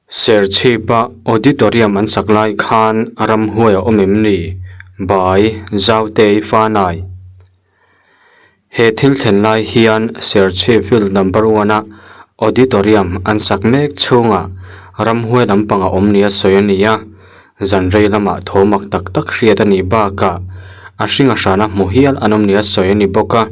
Serchhipa Auditorium an sak lai khan ramhuai a awm em ni? By Zautei Fanai. He thil thlen lai hian Serchhip Field Number One a Auditorium an sak mek chhungah ramhuai lampang a awm nia sawi a ni a, zan rei lamah tho mak tak tak hriat a nih bakah a hring a hrana hmu hial an awm nia sawi a ni bawk a.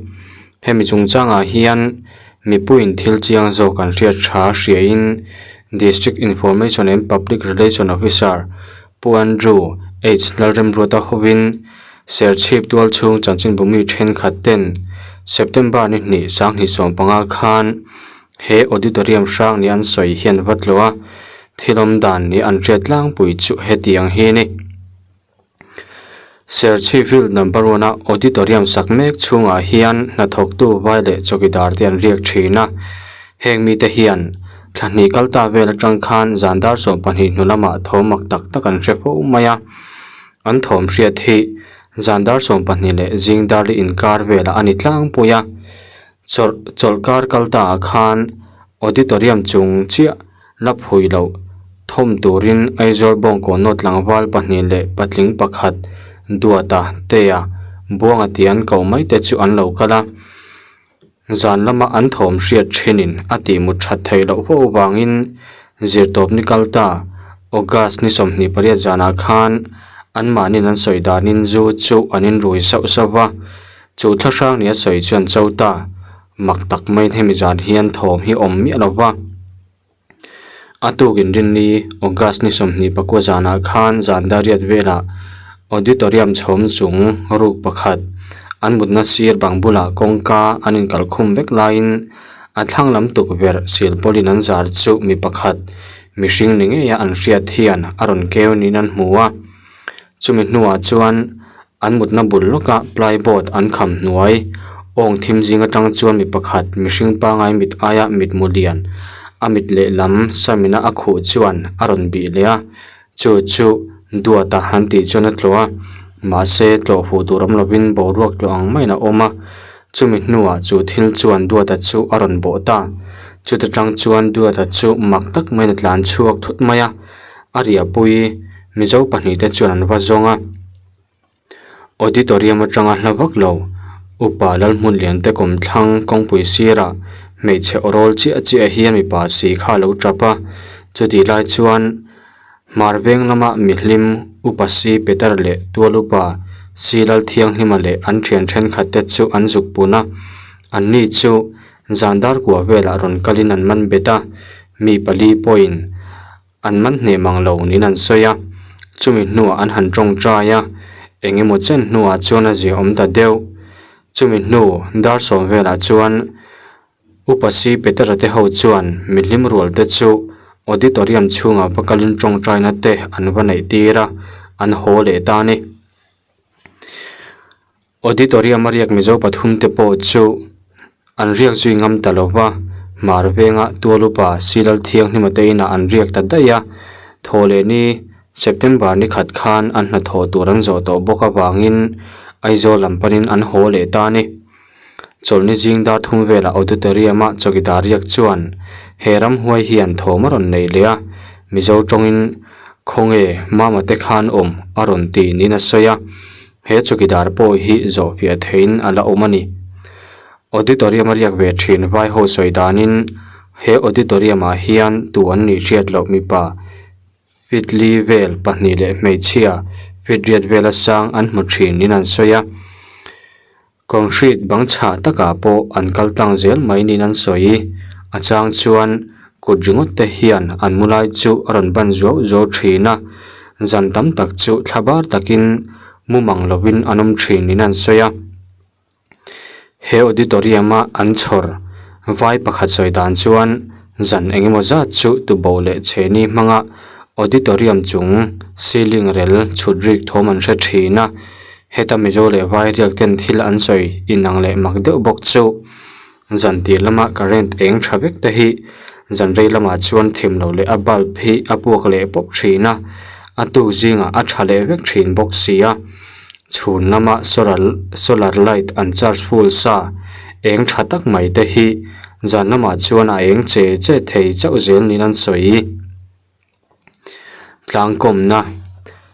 Hemi chungchangah hian mipuiin thil chiang zawk an hriat tha hriain District Information and Public Relation Officer Pu Andrew H Lalremruata hovin Serchhip tual chhung chanchinbu mi thenkhat ten September ni hnih sanghnih 15 khan he auditorium hrang ni an sawi hian va tlawh a, thil awm dan ni an hriat tlangpui chu hetiang hi a ni. Serchhip Field Number One a Auditorium sak mek chhungah hian hnathawktu vai leh chawkidar te an riak thin a, heng mite hian thla hnih kal ta vel atang khan zan dar 12 hnu lamah thawm mak tak tak an hre fo mai a, an thawm hriat hi zan dar 12 leh zing dar li inkar velah a ni tlangpui a, chawlh chawlhkar kal ta ah khan Auditorium chung chiah La phui loh thawm turin Aizawl bawngkaw nawt tlangval pahnih leh patling pakhat Duata, Tea, Buanga tih an koh mai te chu an lo kal a. Zan lama an thawm hriat thinin a tih mut that theih loh fo avangin zirtawp ni kal ta August ni 28 zanah khan anmahniin an sawi danin zu chu an inrui sauh sauh va, chu thlahrang ni a sawi chuan cho ta. Mak tak maiin hemi zan hian thawm hi awm miah lo va. A tuk inrinni August ni 24 zanah khan zan dariat velah Auditorium chhawm chung ruk pakhat an mutna sir bang bulah kawngka an inkalkhum vek laiin a thlang lam tukverh silpawlin an zar chu mi pakhat mihring ni ngeia an hriat hian a rawn keu niin an hmu a. Chumi hnuah chuan An mutna bul lawkah plyboard an kham hnuai. Awng thim zing atang chuan mi pakhat mihring pangai mit aia mitmu lian a mit lehlam samina a khuh chuan a rawn bih leh a, chu chu Duata han tih chuan a tlawh a, mahse tlawh huh tur awm lovin boruak tlawh ang maiin a awm a, chumi hnuah chu thil chuan Duata chu a rawn bawh ta. Chuta tang chuan Duata chu mak tak maiin a tlan chhuak thut mai a, a riahpui Mizo pahnihte chuan an va zawng a. Auditorium atanga hla vak lo, Upa Lalhmunlian te kawmthlang kawngpui sirah hmeichhe aw rawl chiah chiah hian mipa si kha a lo tap a, chutih lai chuan hmar veng lama mihlim Upa si Peter leh Tual Upa si Lalthianghlima leh an thian thenkhat te chu an zuk pun a, anni chu zan dar kua velah rawn kalin an man bet a, mi pali pawhin An man hneh mang lo niin an sawi a, chumi hnuah an han tawngtai a, eng emaw chen hnuah chuan a zia awm ta deuh. Chumi hnu dar sawm velah chuan Upa Si Petera te ho chuan mihlim rual te chu auditorium chhungah va kalin tawngtaina te an va neih tir a, an haw leh ta a ni. Auditorium a riak Mizo pathum te pawh chu an riak zui ngam ta lo va, Hmar venga tual upa Silal Thianghlima te inah an riak ta daih a, thaw leh ni September ni khat khan an hnathawh tur an zawh tawh bawk avangin Aizawl lam panin an haw leh ta a ni. Chawlhni zing dar thum velah Auditorium a chawkidar riak chuan he ramhuai hian thawm a rawn nei leh a, Mizo tawngin Khawnge Mama te khan awm a rawn ti niin a sawi a. He chawkidar pawh hi zawhfiah theihin a la awm a ni. Auditorium a riak ve thin vai ho sawi danin he auditorium ah hian tu an nih hriat loh mipa feet li vel pahnih leh hmeichhia feet riat vela sang an hmu thin niin an sawi a. Concrete bang chhah takah pawh an kal tlang zel mai niin an sawi. A chang chuan kut ringawt te hian an mu lai chu a rawn ban zuau zuau thin a, zan tam tak chu thla bar takin mu mang lovin an awm thin niin an sawi a. He auditorium a an chhawr vai pakhat sawi dan chuan zan eng emaw zat chu tuboh leh chhehni hmanga auditorium chung ceiling rel chhut rik thawm an hre thin a. Heta Mizo leh vai riak ten thil an sawi inang leh mak deuh bawk chu zan tir lama current eng tha vek te hi zan rei lamah chuan thim loh leh a bulb hi a puak leh pawp thin a, a tuk zingah a tha leh vek thin bawk si a, chhun lama solar solar light an charge full sa eng tha tak mai te hi zan lamah chuan a eng che che thei chauh zel niin an sawi. Tlangkawmna,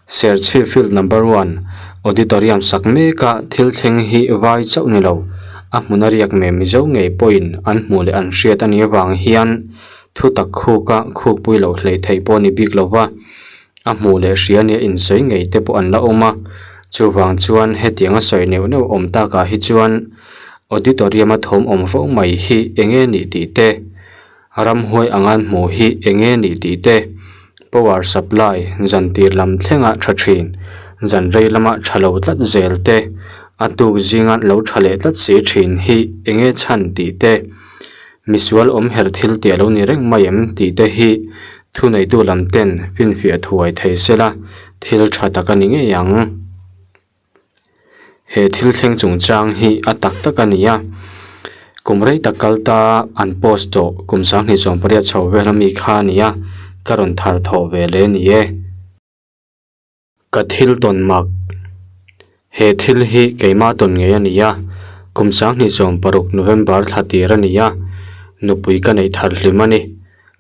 Serchhip Field Number One Auditorium sak meka thil thleng hi vai chauh ni lo, a hmun a riak meh Mizo ngei pawhin an hmuh leh an hriat a nih avang hian thu tak khuka khukpui loh hleih theih pawh a ni bik lo va, a hmuh leh hria nia insawi ngei te pawh an la awm a, chuvang chuan hetiang a sawi neuh neuh awm takah hi chuan Auditorium a thawm awm fo mai hi eng nge nih tih te, Ramhuai anga an hmuh hi eng nge nih tih te, power supply zan tir lam thlenga tha thin, zan rei lama tha lo tlat zel te, a tuk zinga lo tha leh tlat si thin hi eng nge chhan tih te, misual awm her thil tih a lo ni reng mai em tih te hi thuneitu lam ten finfiah thuai thei sela thil tha tak a ni ngei ang. He thil thleng chungchang hi a tak tak a ni a, kum rei tak kal ta an post tawh kum sanghnih sawmpariat chho vel ami kha a ni a, ka rawn thar thawh ve leh a ni e. Ka thil tawn mak, He thil hi keimah tawn ngei a ni a, kum sanghnih 16 November thla tir a ni a, nupui ka neih thar hlim a ni.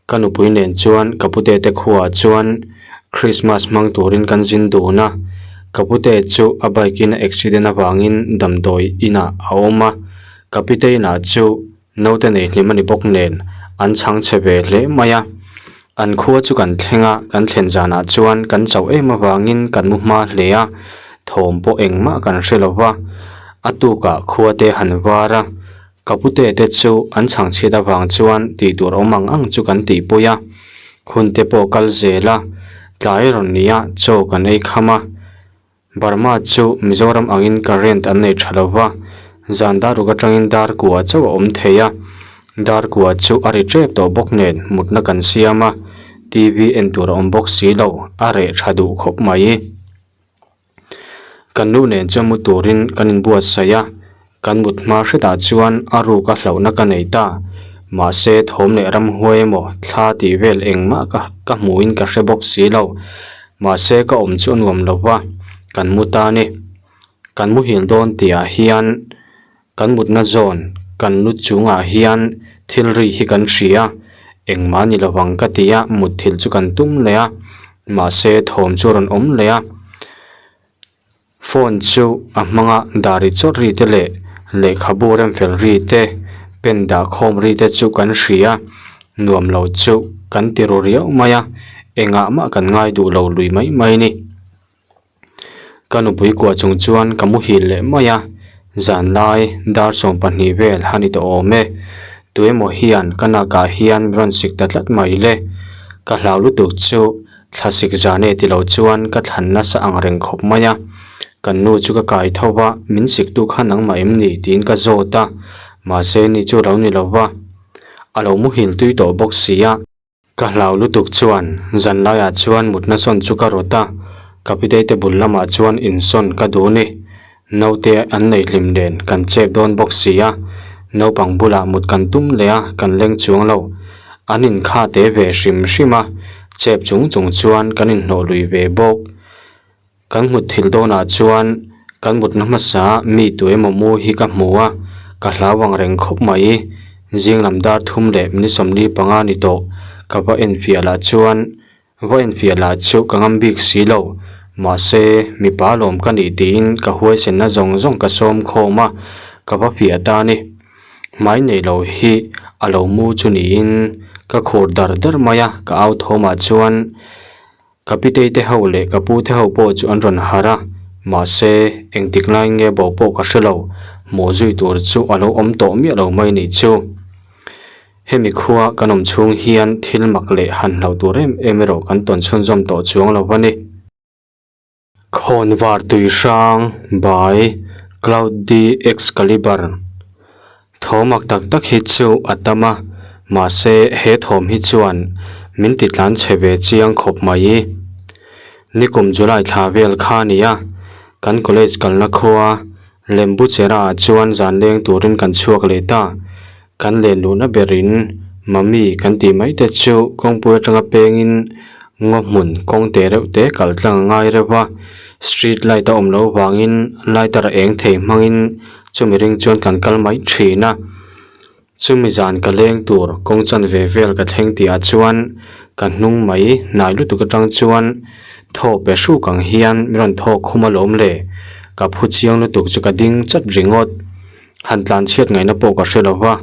Ka nupui nen chuan ka pute te khuaah chuan Christmas hmang turin kan zin dun a, ka pute chu a bike in a accident avangin damdawi inah a awm a, ka pite inah chu naute nei hlim a ni bawk nen an chhang chhe ve hle mai a. An khua chu kan thleng a, kan thlen zanah chuan kan chauh em avangin kan mu hma hle a, thawm pawh engmah kan hre lo va, a tukah khua te han var a. Ka pute te chu an chhangchhiat avang chuan tih tur awm ang ang chu kan tihpui a, hun te pawh kal zel a, tlai rawn ni a chaw kan ei kham a. Burma chu Mizoram angin current an nei tha lo va, zan dar ruk atangin dar kua chauh a awm thei a, dar kua chu a ri tep tawh bawk nen mutna kan siam a, TV en tur a awm bawk si lo, a reh tha duh khawp mai. Kan nu nen chuan mu turin kan inbuatsaih a, kan mut hma hretah chuan a ruk a hlauhna ka nei ta. Mahse thawm leh ramhuai emaw thla tih vel engmah ka ka hmuhin ka hre bawk si lo. Mahse ka awm chu a nuam lo va, kan mu ta a ni. Kan muhil dawn tihah hian Kan mutna zawn kan lu chungah hian thil ri hi kan hria, engmah ni lovang ka ti a, mutthilh chu kan tum leh a, mahse thawm chu a rawn awm leh a. Phone chu a hmanga dari chawt ri te leh lehkhabu remfel ri te, pen dah khawm ri te chu kan hria, nuam lo chu kan ti ru riau mai a, engah mah kan ngai duh lo lui mai mai a ni. Ka nupui kuah chung chuan ka muhil leh mai a, zanlai dar 12 vel a ni tawh awm e. Tuemaw hian ka nakah hian min rawn sik ta tlat mai le. Ka hlau lutuk chu thlasik zan e tilo chuan ka thlan nasa ang reng khawp mai a. Kan nu chu ka kai tho va, min siktu kha nangmah em ni tiin ka zawt a, mahse ni chu lo ni lo va, a lo muhil tui tawh bawk si a. Ka hlau lutuk chuan zan laiah chuan mutna sawn chu ka rawt a, ka piteite bul lamah chuan insawn ka duh ni. Naute an nei hlim nen kan chep dawn bawk si a, naupang bulah mut kan tum leh a, kan leng chuang lo. An inkha te ve hrim hrim a, chep chung chung chuan kan inhnawh lui ve bawk. Kan mut thil dawnah chuan kan mutna hmasa mi tu emaw mu hi ka hmu a, ka hlau ang reng khawp mai. Zing lam dar thum leh minute 45 ni tawh ka va enfiah lah chuan va enfiah lah chu ka ngam bik si lo. Mahse, mipa lawm ka nih tiin ka huaisenna zawng zawng ka sawm khawm a, ka va fiah ta a ni. Hmai nei lo hi a lo mu chu niin ka khur dar dar mai a, ka au thawmah chuan Ka pitei te ho leh ka pu te ho pawh chu an rawn harh a, mahse, engtik laiin nge bo pawh ka hre lo, hmuh zui tur chu a lo awm tawh miah lo mai nih chu. Hemi khua kan awm chhung hian thil mak leh han hlauh tur em em erawh kan tawn chhunzawm tawh chuang lo a ni. Khawnvar tui hrang, bai, Cloud-D Excalibur. Thawm ak tak tak hi chu a tam a, mahse he thawm hi chuan min ti tlan chhe ve chiang khawp mai. Nikum July thla vel kha a ni a, kan college kalna khua Lembuchera ah chuan zan leng turin kan chhuak leh ta. Kan len luhna berin Mami kan tih mai te chu kawngpui atanga pengin ngaw hmun kawng te reuh te kal tlang a ngai reuh a, street light a awm loh vangin lighter a eng thei hmangin Chumi ring chuan kan kal mai thin a, chumi zan ka leng tur kawng chan ve vel ka thleng tih ah chuan Ka hnung mai hnai lutuk atang chuan thaw pe hruk ang hian min rawn thawk khum alawm le. Ka phu chiang lutuk chu ka ding chat ringawt. Han tlan chhiat ngaihna pawh ka hre lo va,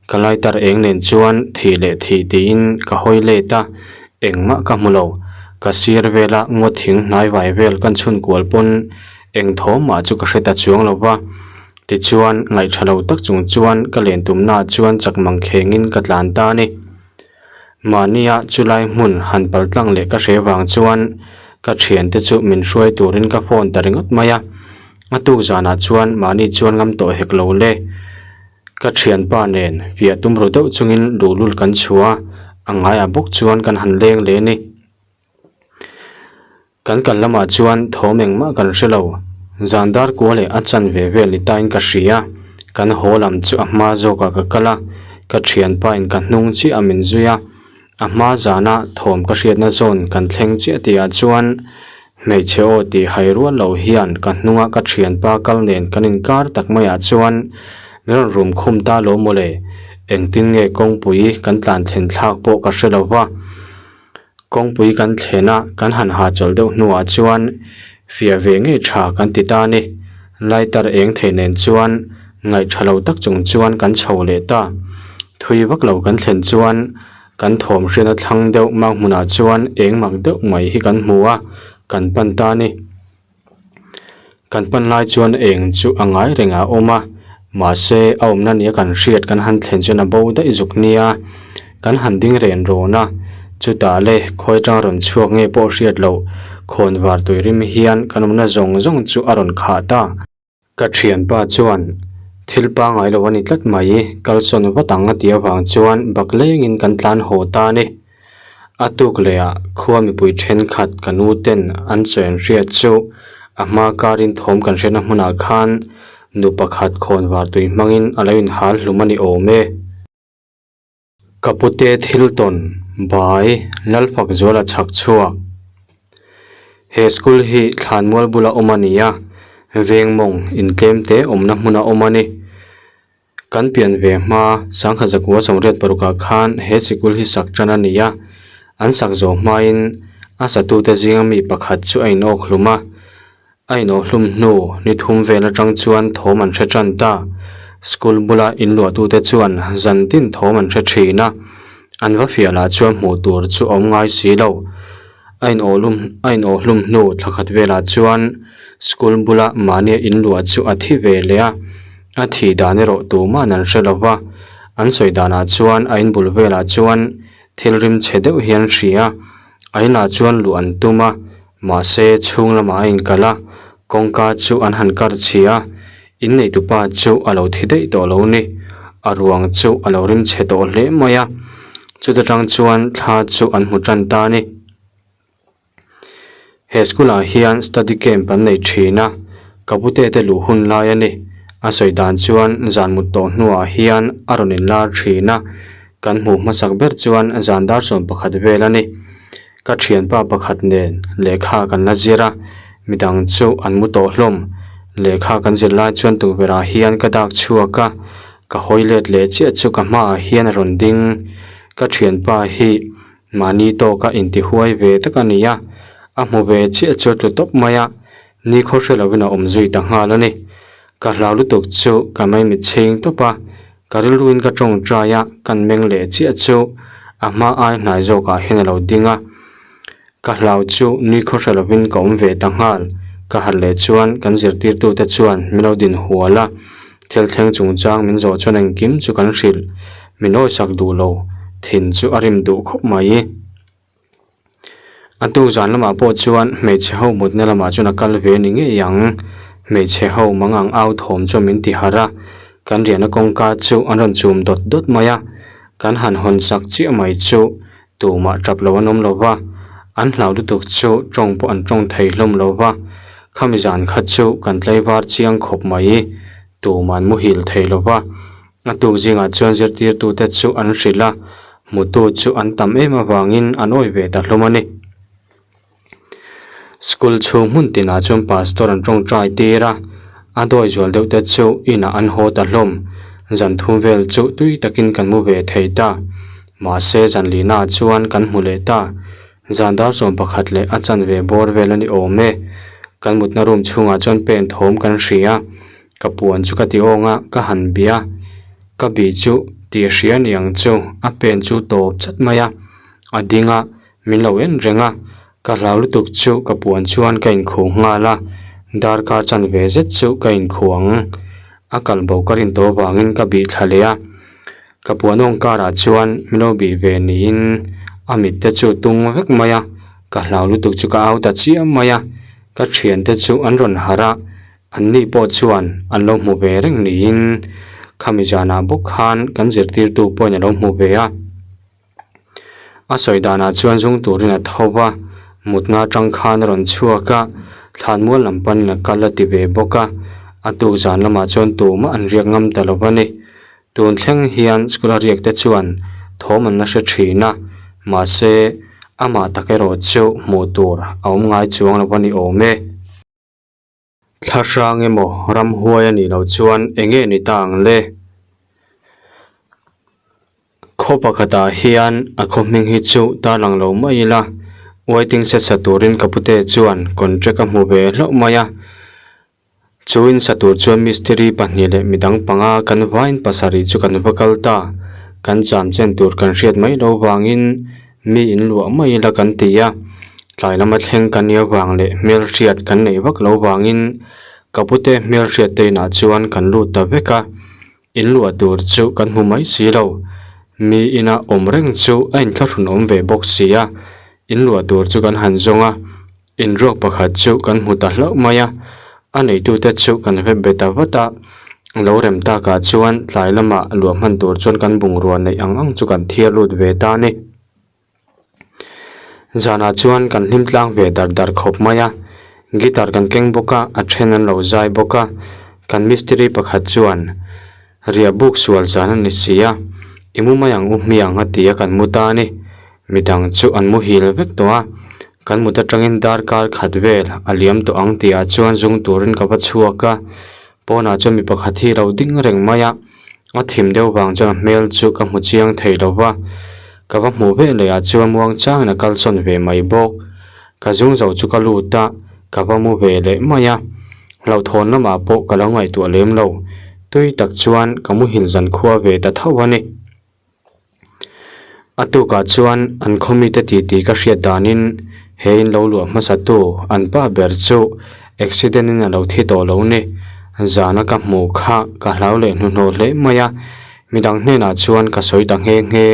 ka lighter eng nen chuan thih leh thih tiin ka hawi let a, engmah ka hmu lo. Ka sir vela ngaw thing hnai vai vel kan chhun kual pawn eng thawm mah chu ka hre ta chuang lo va. Tichuan, ngaihṭha lo tak chung chuan ka len tumnaah chuan chak mang khengin ka tlan ta a ni. Mahnia chulai hmun han pal tlang leh ka hre vang chuan ka thiante chu min hruai turin ka phone ta ringawt mai a. A tuk zanah chuan mahni chuan ngam tawh hek lo le. Ka thianpa nen fiah tum ru deuh chungin luhlul kan chhuah a, a ngaiah bawk chuan kan han leng leh a ni. Kan kal lamah chuan thawm engmah kan hre lo. Zan dar kua leh a chan ve vel ni tain ka hria. Kan haw lam chu a hma zawkah ka kal a, ka thianpa in ka hnung chiah a min zui a. A hma zana thawm ka hriatna zawn kan thleng chiah tihah chuan hmeichhe aw tih hai rual lo hian ka hnunga ka thianpa kal nen kan inkar tak maiah chuan min rawn rum khum ta lo mawle. Engtin nge kawngpui kan tlan thlen thlak pawh ka hre lo va. Kawngpui kan thlen a, kan han hahchawlh deuh hnuah chuan fiah ve ngei tha kan ti ta a ni. Lighter eng thei nen chuan ngaih tha lo tak chung chuan kan chho leh ta. Thui vak lo kan thlen chuan kan thawm hriatna thlang deuh mang hmunah chuan eng mak deuh mai hi kan hmu a, kan pan ta a ni. Kan pan lai chuan eng chu a ngai reng a awm a, mahse a awmna nia kan hriat kan han thlen chuan a bo daih zuk nia. Kan han ding ren rawn a, chutah le khawi atang rawn chhuak nge pawh hriat loh khawn var tui rim hian kan awmna zawng zawng chu a rawn khah ta. Ka thianpa chuan thil pangngai lo a ni tlat mai, kalsawn vat ang a tih avang chuan bak lengin kan tlan haw ta a ni. A tuk leh ah khua mipui thenkhat ka nu ten an sawi an hriat chu a hma karin thawm kan hriatna hmunah khan nu pakhat khawn var tui hmangin a lo inhal hlum a ni awm e. Ka pute thil tawn bai Lalfakzuala chhak chhuak. He school hi thlanmual bula awm a ni a, veng mawng intlem te awmna hmuna awm a ni. Kan pian ve hma sangha zakua sawmriat parukah khan he sikul hi sak tan a ni a, an sak zawh hmain a satute zinga mi pakhat chu a inawk hlum a, a inawhhlum hnu ni thum vel atang chuan thawm an hre tan ta. School bula inluahtute chuan zan tin thawm an hre thin a, an va fiah lah chuan hmuh tur chu a awm ngai si lo. A inawhlum a inawhhlum hnu thla khat velah chuan school bula mahnia inluah chu a thi ve leh a. A thih dan erawh tuman an hre lo va, an sawi danah chuan a inbul velah chuan thil rim chhe deuh hi an hria a, a inah chuan luh an tum a, mahse chhung lamah a inkalh a, kawngka chu an han kar chhia a, inneitupa chu a lo thi daih tawh lo ni, a ruang chu a lo rim chhe tawh hle mai a, chuta tang chuan thla chu an hmu tan ta a ni. He school ah hian study camp an nei thin a, ka pute te luh hun lai a ni. A sawi dan chuan zan mut tawh hnuah hian a rawn inlar thin a, kan hmuh hmasak ber chuan zan dar 11 vel a ni. Ka thianpa pakhat nen lehkha kan la zir a, midang chu an mu tawh hlawm. Lehkha kan zir lai chuan tukverh ah hian ka dak chhuak a, ka hawi let leh chiah chu ka hmaah hian a rawn ding. Ka thianpa hi Mahni tawka intihuai ve tak a ni a, a hmu ve chiah chu a tlu tawp mai a, ni khaw hre lovin a awm zui ta nghal a ni. Ka hlau lutuk chu ka maimit chhing tawp a, ka rilruin ka tawngtai a, kan meng leh chiah chu a hma ai hnai zawkah hian a lo ding a. Ka hlau chu ni khaw hre lovin ka awm ve ta nghal. Ka harh leh chuan kan zirtirtute chuan min lo din hual a, thil thleng chungchang min zawh chuan engkim chu kan hrilh. Min awisak duh lo, thin chu a rim duh khawp mai. A tuk zan lamah pawh chuan hmeichhe ho mutna lamah chuan a kal ve ni ngei ang. Hmeichhe ho mangang au thawm chuan min ti harh a, kan riahna kawngka chu an rawn chum dawt dawt mai a, kan han hawn sak chiah mai chu Tumah tap lo an awm lo va, an hlau lutuk chu tawng pawh an tawng thei hlawm lo va, khami zan kha chu kan tlaivar chiang khawp mai, tumah an muhil thei lo va. A tuk zingah chuan zirtirtute chu an hrilh a, hmutu chu an tam em avangin an awi ve ta hlawm a ni. School chhung hmun tinah chuan pastor an tawngtai tir a, a dawi zual deuh te chu inah an haw ta hlawm. Zan thum vel chu tui takin kan mu ve thei ta. Mahse zan lihnaah chuan kan hmu leh ta. Zan dar 11 leh a chanve bawr vel a ni awm e. Kan mutna room chhungah chuan pen thawm kan hria. Ka puan chu ka ti awng a, ka han bih a. Ka bih chu tih hria ni ang chu, a pen chu tawp chat mai a. A ding a, min lo en reng a. Ka hlau lutuk chu ka puan chuan ka inkhuh nghal a, darkar chanve zet chu ka inkhuh ang. A kal bo ka rin tawh avangin ka bih thla leh a. Ka puan awng karah chuan min lo bih ve niin a mit te chu tung vek mai a, ka hlau lutuk chu ka au ta chiam mai a. Ka thiante chu an rawn harh a, Anni pawh chuan an lo hmu ve reng niin khami zanah bawk khan kan zirtirtu pawhin a lo hmu ve a. A sawi danah chuan zung turin a tho va, mutna atang khan a rawn chhuak a, thlanmual lam panin a kal a ti ve bawk a, a tuk zan lamah chuan tumah an riak ngam ta lo va ni. Tun thleng hian school a riak te chuan thawm an la hre thin a, mahse amah tak erawh chu hmuh tur a awm ngai chuang lo va ni awm e. Thla hrang emaw ramhuai a nih loh chuan eng nge ni ta ang le? Khaw pakhatah hian a khaw hming hi chu tarlang lo mai ila, waiting shed sa turin ka pute chuan contract a hmu ve hlauh mai a. Chu in sa tur chuan mistiri pahnih leh midang panga kan vain pasarih chu kan va kal ta. Kan cham chen tur kan hriat mai lo vangin Mi in luah mai ila kan ti a, tlai lama thleng ka nia vang leh hmelhriat kan neih vak lo vangin ka pute hmelhriat te inah chuan kan lut ta vek a, in luah tur chu kan hmu mai si lo. Mi ina awm reng chu a inthlahrun awm ve bawk si a, in luah tur chu kan han zawng a, inruak pakhat chu kan hmu ta hlauh mai a, a neitute chu kan vep be ta vat a, lo rem takah chuan tlai lamah luah hman tur chuan kan bungrua neih ang ang chu kan thiar lut ve ta a ni. Zanah chuan kan hlim tlang ve dar dar khawp mai a, guitar kan keng bawk a, a then an lo zai bawk a, kan mistiri pakhat chuan riah buk sual zan a ni si a, i mu mai ang u hmiang a ti a kan mu ta a ni. Midang chu an muhil vek tawh a, kan mut atangin darkar khat vel a liam tawh ang tih ah chuan zung turin ka va chhuak a, pawnah chuan mi pakhat hi a lo ding reng mai a, a thim deuh vang chuan a hmel chu ka hmu chiang thei lo va, ka va hmuh vek leh ah chuan muang changin a kalsawn ve mai bawk, ka zung zo chu ka lut a, ka va mu ve leh mai a, hlauhthawn lamah pawh ka lo ngaihtuah lem lo, tui tak chuan ka muhil zankhua ve ta tho a ni. A tukah chuan an khaw mite titi ka hriat danin he in lo luah hmasa tu an pa ber chu accident in a lo thi tawh lo ni. Zana ka hmuh kha ka hlau leh hnuhnawh hle mai a, midang hnenah chuan ka sawi ta nghe nghe.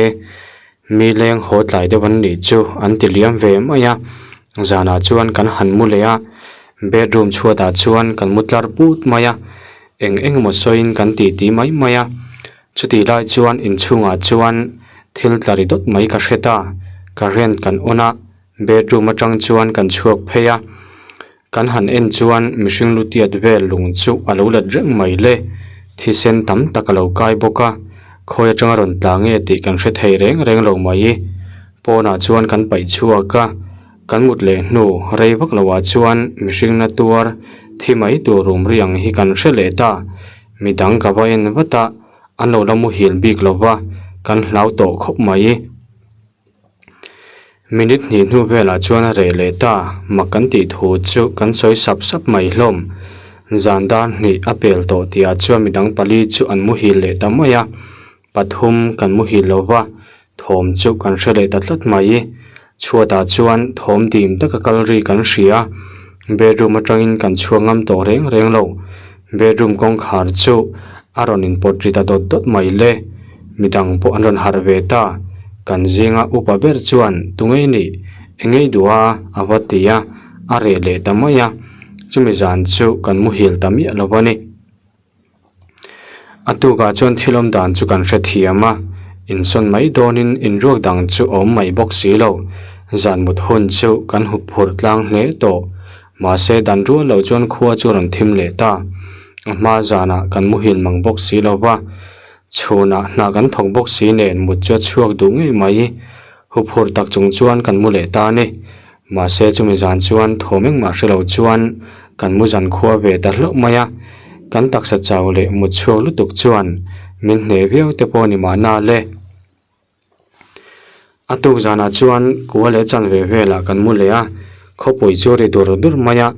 Mi leng haw tlai deuh an nih chu an ti liam ve mai a, zanah chuan kan han mu leh a, bedroom chhuatah chuan kan mu tlar put mai a, eng eng emaw sawiin kan titi mai mai a. Chutih lai chuan inchhungah chuan thil tla ri dawt mai ka hre ta, current kan on a, bedroom atang chuan kan chhuak phei a, kan han en chuan mihring lu tiat vel lung chu a lo let reng mai le, thisen tam tak a lo kai bawk a, khawi atanga rawn tla nge tih kan hre thei reng reng lo mai, pawnah chuan kan paih chhuak a, kan mut leh hnu rei vak loah chuan mihring na tuar thi mai tur rum riang hi kan hre leh ta. Midang ka va en vat a, an lo la muhil bik lo va, kan hlau tawh khawp mai. Minute hnih hnu velah chuan a reh leh ta, mak kan tih thu chu kan sawi sap sap mai hlawm. Zan dar hnih a pel tawh tihah chuan midang pali chu an muhil leh ta mai a, pathum kan muhil lo va, thawm chu kan hre leh ta tlat mai. Chhuatah chuan thawm dim taka kal ri kan hria, bedroom atangin kan chhuak ngam tawh reng reng lo. Bedroom kawngkhar chu a rawn inpawt ri ta dawt dawt mai le, midang pawh an rawn harh ve ta. Kan zinga upa ber chuan tungei nih engei duh a a va ti a, a reh leh ta mai a, chumi zan chu kan muhil ta miah lo a ni. A tukah chuan thil awm dan chu kan hrethiam a, insawn mai dawnin inruak dang chu a awm mai bawk si lo. Zan mut hun chu kan hup phurh tlang hle tawh. Mahse dan rual lo chuan khua chu a rawn thim leh ta. A hma zanah kan muhil mang bawk si lo va, chhunah hna kan thawk bawk si nen mut chu a chhuak duh ngei mai. Huphurh tak chung chuan kan mu leh ta a ni. Mahse chumi zan chuan thawm engmah hre lo chuan kan mu zan khua ve ta hlauh mai a, kan taksa chau leh mut chhuak lutuk chuan min hneh viau te pawh a ni mahna le. A tuk zanah chuan kua leh chanve velah kan mu leh a, khawpui chu ri dur dur mai a,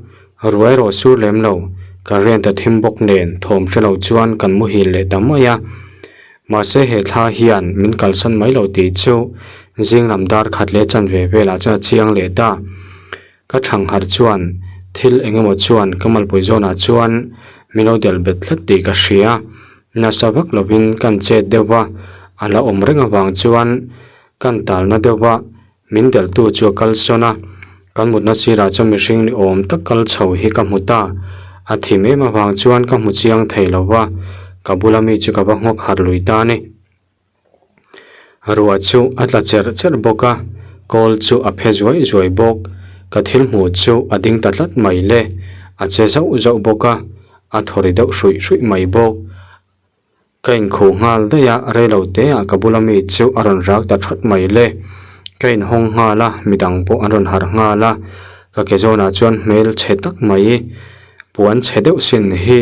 ruai erawh sur lem lo, ka rian ta thim bawk nen thawm hre lo chuan kan muhil leh ta mai a. Mahse he thla hian min kalsan mai lo tih chu zing lam dar khat leh chanve velah chuan a chiang leh ta. Ka thangharh chuan thil eng emaw chuan ka malpui zawnah chuan min lo delh bet tlat tih ka hria. Nasa vak lovin kan chet deuh va, a la awm reng avang chuan kan talna deuh va, min delhtu chu a kal sawn a. Kan mutna sirah chuan mihring ni awm tak kal chho hi ka hmu ta. A thim em avang chuan ka hmu chiang thei lo va, ka bula mi chu ka va nghawk harh lui ta a ni. Ruah chu a tla cherh cherh bawk a, kawl chu a phe zuai zuai bawk. Ka thil hmuh chu a ding ta tlat mai le, a che zauh zauh bawk a, a thaw ri deuh hruih hruih mai bawk. Ka inkhuh nghal daih a, reilo te ah ka bula mi chu a rawn rak ta thawt mai le. Ka inhawng nghal a, midang pawh an rawn harh nghal a, ka ke zawnah chuan hmel chhe tak mai. Puan chhe deuh sin hi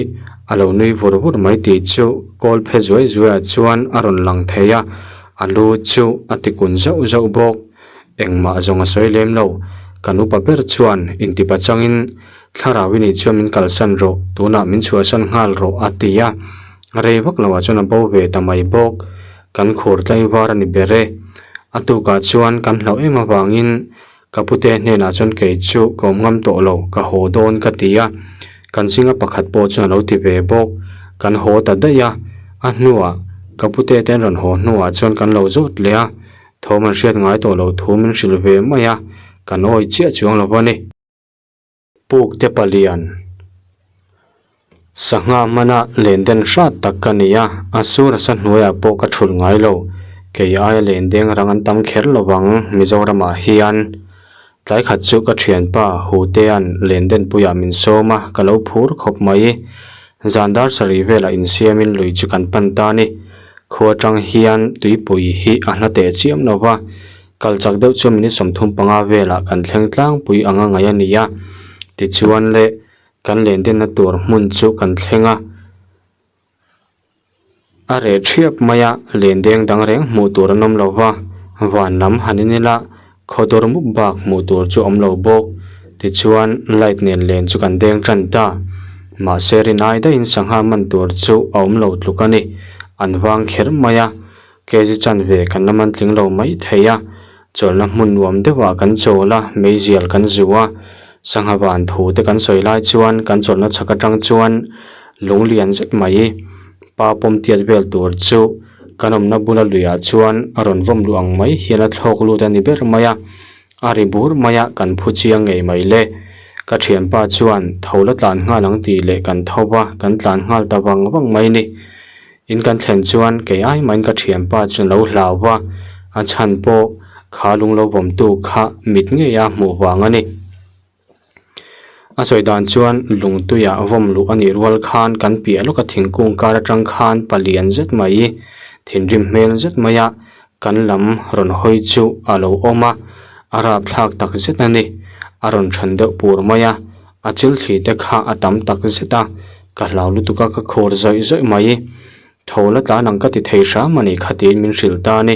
a lo nui vur vur mai tih chu kawl phe zuai zuai ah chuan a rawn lang thei a, a lu chu a ti kun zauh zauh bawk. Engmah zawng a sawi lem lo, kan upa ber chuan intipa changin thlarau i nih chuan min kalsan rawh, tunah min chhuahsan nghal rawh a ti a, rei vak lo ah chuan a bo ve ta mai bawk. Kan khur tlaivar a ni ber e. A tukah chuan kan hlauh em avangin Ka pute hnenah chuan kei chu ka awm ngam tawh lo, ka haw dawn ka ti a. Kan zinga pakhat pawh chuan a lo ti ve bawk. Kan haw ta daih a, a hnuah ka pute te an rawn haw hnuah chuan kan lo zawt leh a, thawm an hriat ngai tawh lo thu min hrilh ve mai a, kan awi chiah chuang lo a ni. Puk te palian. Sangha hmana len den hrat tak ka ni a, a sur a sa hnuaiah pawh ka thulh ngai lo. Kei aia len deng rang an tam kher lo vang Mizoramah hian. Tlai khat chu ka thianpa Hutea'n len den puiah min sawm a, ka lo phur khawp mai. Zan dar sarih velah insiamin lui chu kan pan ta ni. Khua atang hian tuipui hi a hla teh chiam lo va. Kal chak deuh chu minute 35 velah kan thleng tlangpui anga ngaih a ni a, tichuan le kan len denna tur hmun chu kan thleng a, a reh thiap mai a, len deng dang reng hmuh tur an awm lo va, van lam han in ila khawdawr mup bak hmuh tur chu awm lo bawk, tichuan light nen len chu kan deng tan ta, mahse rinai daihin sangha man tur chu a awm lo tluk a ni, an vang kher mai a. Kg chanve kan la man tling lo mai thei a, chawlhna hmun nuam deuhah kan chawl a, meizial kan zu a, sangha van thu te kan sawi lai chuan kan chawlhna chhak atang chuan lung lian zet mai pa pawm tiat vel tur chu kan awmna bula luiah chuan a rawn vawm luh ang mai hian a thlawk lut a ni ber mai a, a ri bur mai a kan phu chiang ngei mai le. Ka thianpa chuan tho la tlan nghal ang tih leh kan tho va, kan tlan nghal ta vang vang mai ni. In kan thlen chuan kei ai mahin ka thianpa chu lo hlau va, a chhan pawh kha lung lo vawmtu kha mit ngei a hmuh vang a ni. A sawi dan chuan lungtuiah vawm luh a nih rual khan kan piah lawka thingkung kar atang khan palian zet mai, thinrim hmel zet maia kan lam rawn hawi chu a lo awm a, a rapthlak tak zet a ni. A rawn then deuh pur mai a. A chil thli te kha a tam tak zet a, ka hlau lutuk a ka khur zawih zawih mai. Tho la tlan ang ka ti thei hram a ni kha tiin min hrilh ta a ni.